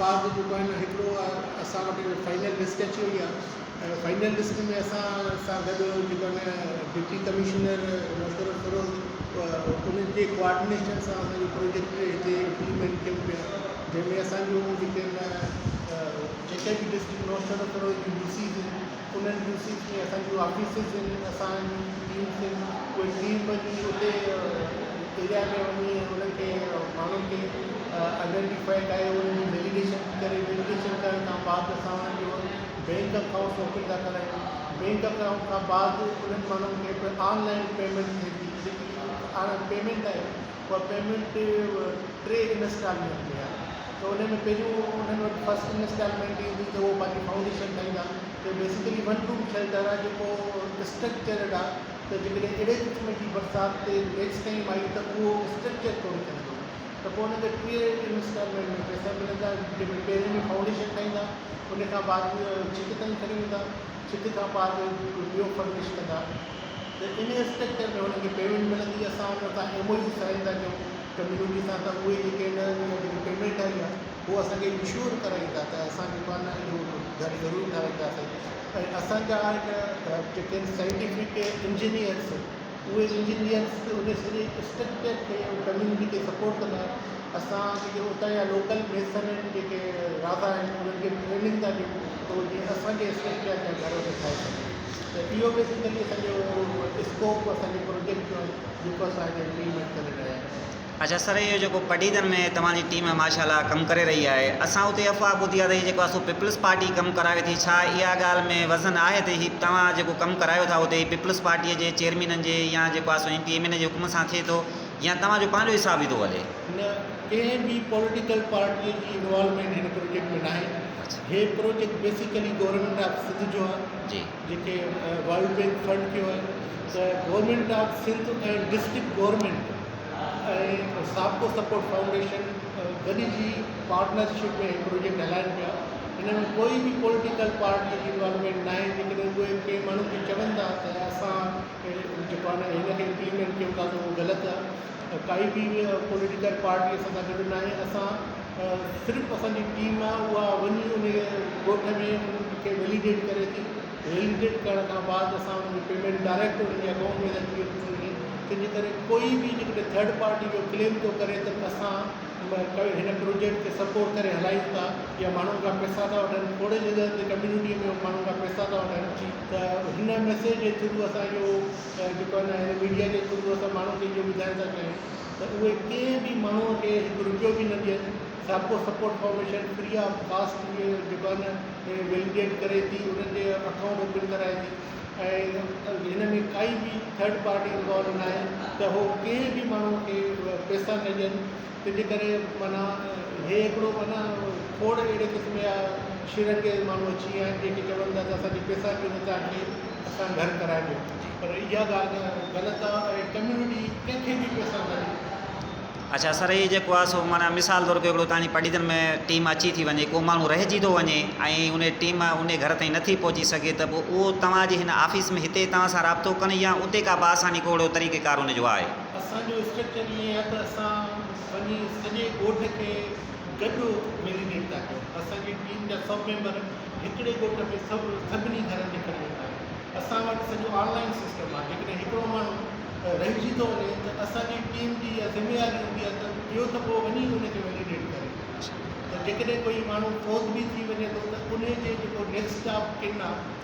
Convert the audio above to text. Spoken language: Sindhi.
بعد جيڪو آهي نه هڪڙو اسان وٽ فائنل لسٽ اچي وئي آهي ۽ فائنل لسٽ ۾ اسان سان گڏ جيڪو آهي نه ڊپٽي ڪمشنر نوشهروفيروز انهن جي ڪوآرڊينيشن سان اسان جو پروجيڪٽ هتي امپليمينٽ ڪيون پيا جنهن ۾ اسان جون جيڪي آهن جيڪي به ڊسٽرڪٽ نوشهروفيروز جون يو سيز آهن انهن يو سيز ۾ اسان جون آفيسز آهن اسان جون ٽيمس آهن اهي ٽيم وڃي اتي ايريا ۾ وڃي انهن کي ماڻهن کي آئيڊينٽيفائي ڪري انهن جي ويليڊيشن ڪري ويليڊيشن ڪرڻ کان بعد اسان انهن جو بينڪ اڪائونٽس اوپن ٿا ڪرايون بينڪ اڪائونٽ کان بعد انهن ماڻهن کي پڻ آن لائن پيمينٽ ٿئي ٿي جيڪي آن لائن پيمينٽ آهي اها پيمينٽ ٽي انسٽالمينٽ ۾ آهي ته ان ۾ پهريون انهن وٽ فرسٽ انسٽالمينٽ ايندي ته اهو پنهنجي فائونڊيشن ٺاهيندا ته بيسيڪلي ون روم شيلٽر آهي جيڪو اسٽرڪچرڊ آهي ته جيڪڏهن اهڙي قسم جي برسات نيڪسٽ ٽائيم آئي ته اهو اسٽرڪچر ڪونه ڪرندو ته پوء ان کي ٽي انسٽالمينٽ ۾ پئسا ملندا جنهن ۾ پهرين ۾ فائونڊيشن ٺاهيندا ان کان بعد ڇت تائين کڻي ويندا ڇت کان بعد ٻيو فرنش ڪندا ته ان اسٽرڪچر ۾ انهن کي پيمينٽ ملندي اسان ان سان ايم او يو سائن ٿا ڪيون ڪميونٽي سان ته اهي جيڪي آهن جيڪي پيمينٽ آئي آهي هو اسان کي انشور ڪرائيندا ته اسان جيڪو آهي نه اهو گهر ضرور ٺاهرائينداسين ۽ اسان جا هڪ جيڪي آهن سائنٽيفڪ انجنيئرس اهي انجنيئرس ان سڄي اسٽرڪچر کي ڪميونٽي کي سپورٽ ڪندا اسان جيڪي اتان جا لوڪل ميسن آهن جيڪي رازا آهن انهن کي ٽريننگ ٿا ڏيون ته اهي جيئن اسان جي اسٽرڪچر جا گهر اتي ٺاهي سگهن ته اهو بيسيڪلي اسان جو اسڪوپ اسان جي پروجيڪٽ جو آهي جيڪو اسان هتي امپليمينٽ ڪري رهيا آهيون. اڇا سر اهو جيڪو پڊيدن ۾ توهان جي ٽيم ماشاء الله ڪم ڪري رهي آهي اسان اتي افواهه ٻڌي آهي ته هي جيڪو آهي سو پيپلز پارٽي ڪم ڪرائي ٿي ڇا اها ڳالهه ۾ وزن آهي ته هي توهان جيڪو ڪم ڪرايو ٿا اتي هي پيپلز پارٽي جي چيئرمينن جي يا جيڪو آهي سو ايم پي ايم اين جي حڪم سان ٿئي ٿو يا توهان جو پنهنجو حساب ئي ٿو هلي. نه ڪنهن به پوليٽيڪل پارٽي جي انوالومينٽ هن پروجيڪٽ ۾ ناهي هي project basically government of Sindh جو آهي جي. جيڪي ورلڊ بينڪ فنڊ ڪيو آهي ته government of Sindh ۽ district government ۽ SAPCO support foundation گڏجي پارٽنرشپ ۾ هي پروجيڪٽ هلائن پيا هن ۾ ڪوئي به پوليٽيڪل پارٽي جي انوالومينٽ ناهي جيڪڏهن اهي ڪنهن ماڻهو کي چون ٿا ته اسان جيڪو آهي نه هن کي امپليمينٽ ڪيون ٿا ته اهو غلط آهي ڪائي به پوليٽيڪل پارٽي اسان سان گڏ ناهي اسان صرف اسان جي ٽيم آهي اها وڃي ان ڳوٺ ۾ انهن کي ويليڊيٽ ڪري ٿي ويليڊيٽ ڪرڻ کان بعد اسان انهن جي پيمينٽ ڊائريڪٽ انهن جي اڪائونٽ ۾ ٿا ٿي وڃي تنهن جي ڪري ڪوئي به جيڪڏهن ٿرڊ پارٽي جو ڪليم ٿو ڪري ته اسان هن پروجيڪٽ کي سپورٽ ڪري هلايون ٿا يا ماڻهن کان پئسا ٿا وٺن کوڙ جڳهن تي ڪميونٽي ۾ ماڻهن کان پئسا ٿا وٺن ته هن ميسيج جي ٿرو اسان اهو جيڪو آهي نه هن ميڊيا جي ٿرو اسان ماڻهن کي اهو ٻڌائڻ ٿا چاهيون ته اهي ڪنهن به ماڻهوء کي هڪ رپيو به نه ڏين، SAPCO support foundation free of cost اهي جيڪو آهي نه ويليڊيٽ ڪري ٿي انهن جي اڪائونٽ اوپن ڪرائي ٿي ۽ هن ۾ ڪائي به ٿرڊ پارٽي انوالو نه آهي ته هو ڪنهن به ماڻهوء کي پئسا نه ڏين تنهنجي ڪري معنيٰ هي هڪڙو معنيٰ کوڙ اهڙي قسم جا شرنگيز ماڻهو اچي ويا آهن جيڪي چون ٿا ته اسان کي پئسا ڏيو نه توهان کي اسان گهر ڪرائي ڏيون پر اها ڳالهه غلط آهي ۽ ڪميونٽي ڪنهن کي به پئسا نه ڏي. اڇا سر هي جيڪو آهي سو معنيٰ مثال طور ڪو هڪڙو توهان جي پڊيدن ۾ ٽيم اچي ٿي وڃي ڪو ماڻهو رهجي ٿو وڃي ۽ ان ٽيم ان گهر تائين نٿي پهچي سگهي ته پوء اهو توهان جي هن آفيس ۾ هتي توهان سان رابطو ڪن يا اتي ڪا باآساني ڪو اهڙو طريقي ڪار ان جو آهي. اسان جو اسٽرڪچر ائين آهي ته اسان وڃي سڄي ڳوٺ کي گڏ مينيجمينٽ ٿا ڪيون. اسان جي ٽيم جا سڀ ميمبر هڪڙي ڳوٺ ۾ سڀ سڀني گهرن تي کڻي ويندا آهن. اسان وٽ سڄو آن لائن سسٽم آهي جيڪڏهن هڪڙو ماڻهو رهجي ٿو وڃي ته اسان جي ٽيم جي اها ذميواري هوندي آهي ته ٻيو دفعو وڃي ان کي ويليڊيٽ ڪري ته جيڪڏهن ڪوئي ماڻهو فوت به ٿي وڃي ٿو ته ان جي جيڪو نيڪسٽ آف ڪن آهي.